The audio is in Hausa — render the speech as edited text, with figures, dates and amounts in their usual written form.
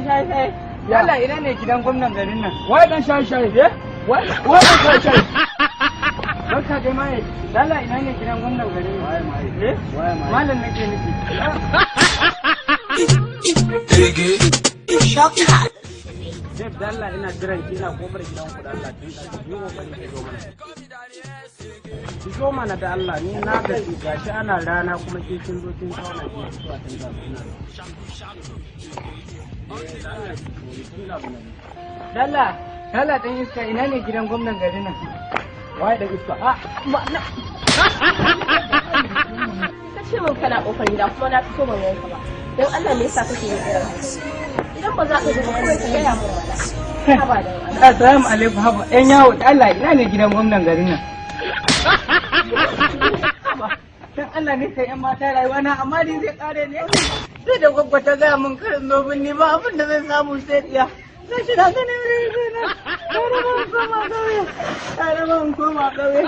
shaye shaye. Allah, ina ne gidan gwamnan garin nan? Wai dan shaye shaye eh? Wai wai dan shaye shaye. Barka dai maye. Allah, ina ne gidan gwamnan garin nan? Waye maye? Eh? Waye maye? Malam nake nufi. Jeff, da Allah ina jiran ki, ina kofar gidan ku, da Allah tun da yi kokari ki zo mana. Ki zo mana da Allah, ni na gaji, gashi ana rana kuma ke kin zo kin zauna ki zuwa tun da ina. Eh, da Allah ki zo tun da na. Dalla, dalla dan iska, ina ne gidan gwamnan garin nan? Waye dan iska? Ah, ma na. Ka ce min kana kofar gida kuma na fito ban ganka ba. Don Allah, me yasa kake yin irin haka? Idan ba za ka zo ba, kawai ka gaya min mana. Haba dan Allah. Assalamu alaikum, haba. Yan yawo, da Allah ina ne gidan gwamnan garin nan? Haba, dan Allah ne sai yan mata, rayuwa na amma ni zai kare ne. Sai da gwaggwa ta gaya min kar in zo binni, ba abin da zai samu sai tsiya. Sai shi na ganin rai na. Kare ban koma ƙauye. Kare ban koma ƙauye.